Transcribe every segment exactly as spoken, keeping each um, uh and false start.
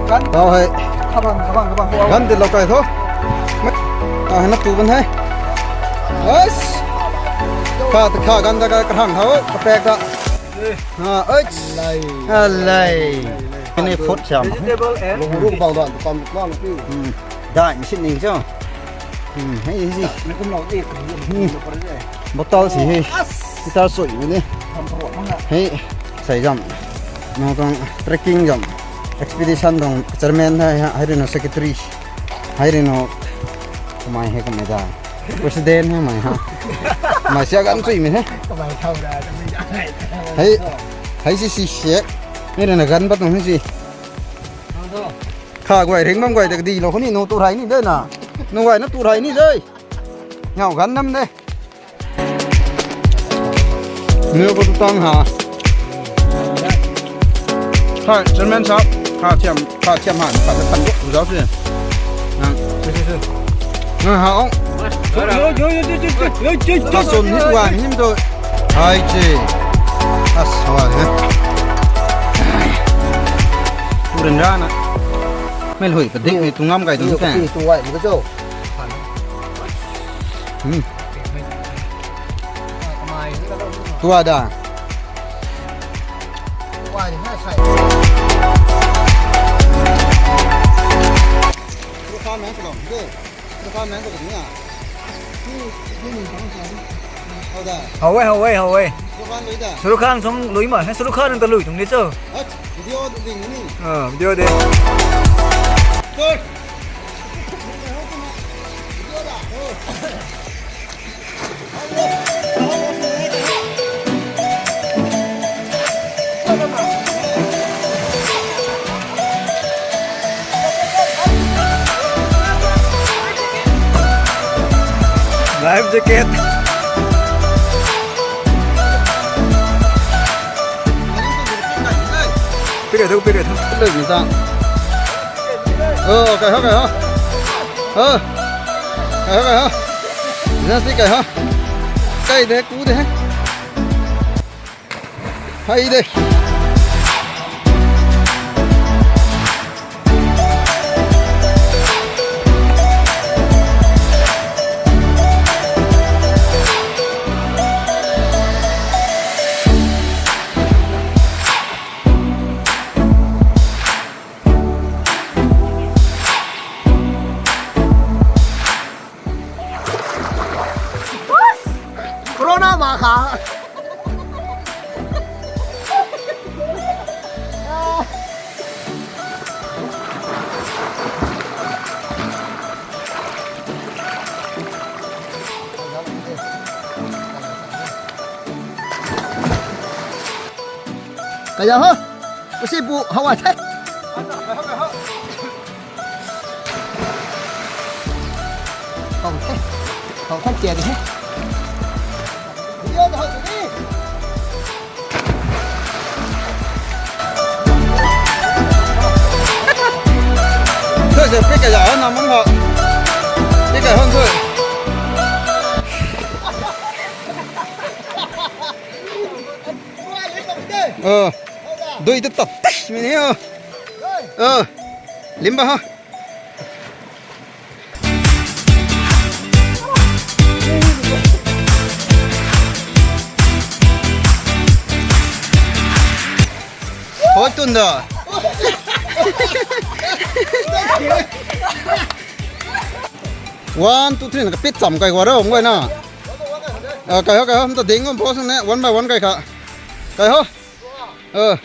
Tau hei. Kabang, kabang, kabang, kabang. Ganv ti lou kai tho. Tau hei na tu bam hei. Yes. Kha, kha ganv ta ka, kahang tho, kapek ta. Ah, oi. Alai. Alai. Ini food siam. Vegetable and Lou ruk bang dan, kam lang pi. Hmm. Dai, machine ning cho. Hmm, hei, hei, hei. Ni kum lou ti. Hmm. Bottle si hei. As. Guitar sui ni. Kam pro mang na. Hei, sai zam. Nang tuang trekking zam. Expedition tuang chairman hei, hei rui na secretary. Hei rui na kamei hei kamei da. President hei mei ha. Mei sia ganv chui mei hei. Kamei thau da, kamei da. Hei, hei si si siak. Hei rui na ganv pat tuang hei si. Kha guay ring bam guay de di lou khou ni nu tu rei ni de na. Nu guay na tu rei ni de. Ngau ganv nam de. Neu ko tu tang ha. Hai, chairman sahab, kha thiam, kha thiam han, kha ta tan ko, zau si. Nang, si, si, si. Nang ha ong. Yo, yo, yo. Kha sun ni tuan, ni tu. Hai, chi. As, hoi, he. Tu rin ra na. Mei lui, ka dik ni tu ngam kai tu ni ka. Tu wai, ni ka zo. Hmm. Tua da. How da. How wei, how wei, how wei. Surukhan song lui ma, Surukhan ta lui tung ni cho. Video ding ni. Ah, video de. Good. Life jacket. Pi kai thu, pi kai thu. Pi kai thu. Ơ, kai ho, kai ho. Ơ. Kai ho, kai ho. Zan si kai ho. Kai de, ku de. Hai de. Corona ma kha. Kaya ho? Kasi bu hawa the. Kau the. Kau kan tia di he. Video da ho ni. Thoi se pi kaya ho na mung ho. Pi kaya ho thoi. Ơ. Dui tu tap tei mi ni ho. Ơ. Limba ha. Hoi tun da. One, two, three, na kapit cham kai khou ro, ngoi na. Ah, kai ho, kai ho, ta ding ngam pho sang ne, one by one kai kha. Kai ho. Ơ.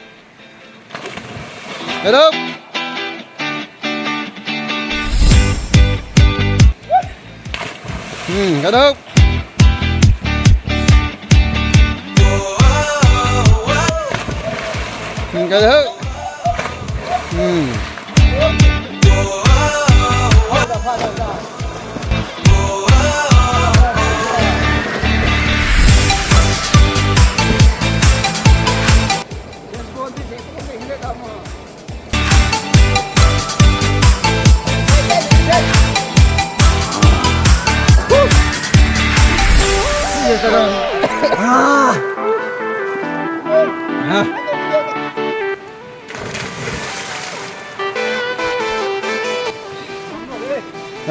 Hello. Hmm, hello. Hmm, hello. Hmm.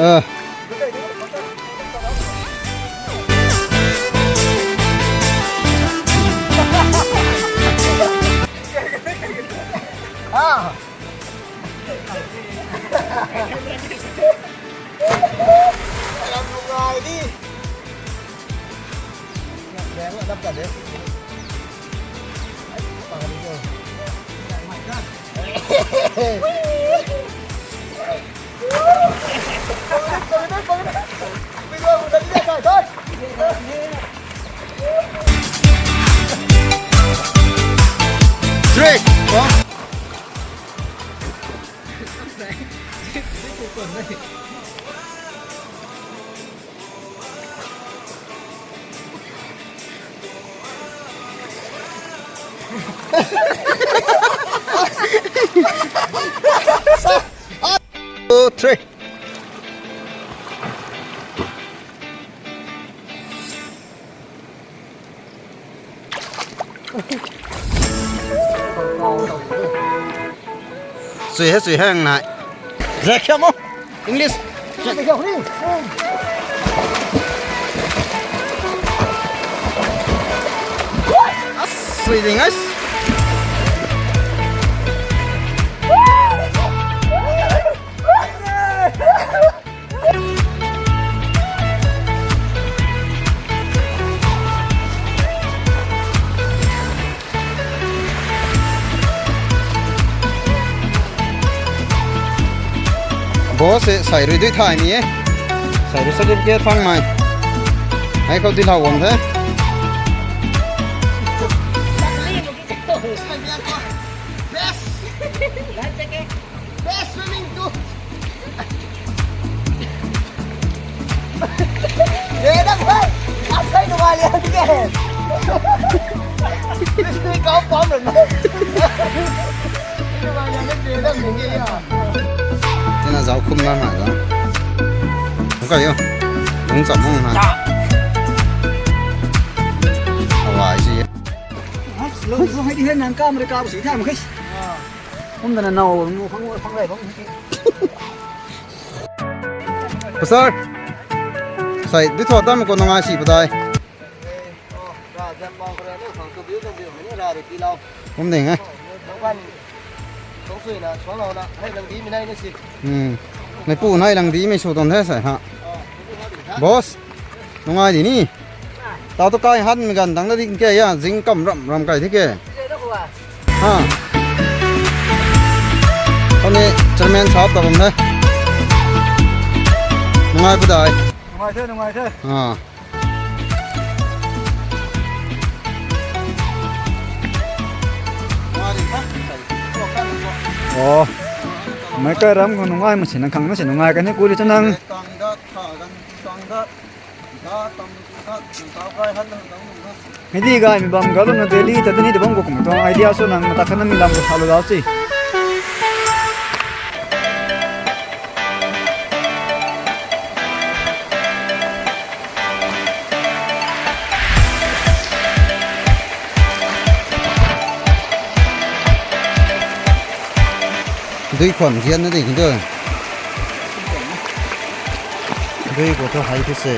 Ah. Ah. Lam nungai di. Leng lap ta de. Pang di ko. Three. Two, three. Sui he, sui he, nai. Zek kya mo? English. Sui ding, guys. Boss e, sai rui dui thay ni e. Sai rui certificate phang mai. Hei khou dui lou guang the. Best. Best swimming dude. Ye dah bhai, asai nungai liang di ke. Ni kau pam rui na. Nungai liang di ke dah ni ke ya. Tina zau kum na na zau. Okay yo. Lung cham mung na. Awai si. Lung lung hai di hai nang kam re kam si tham kai. Kum dana nau nu phang phang lai phang. Pastor, sai di thua tam ko nungai si patai. Kum ding e. Hmm. Mei pu nai lang di mei su ton the sai ha. Boss, nungai di ni. Tau tu kai han mi gan dang da ding ke ya, zing kam ram ram kai di ke. Ha. Kani chairman sahab ta bam the. Nungai pu dai. Nungai the, nungai the. Ha. Oh. Mei kai ram khou nungai ma si nang khang na si nungai kan ni ku di cha nang. Hei di gay mi bam ga luna Delhi ta dani da bam ko kum tuang idea sw nang mata khan na mi lam ko sa lo dau si. Dui khwan gian na ding de. Dui ko tho hai the se.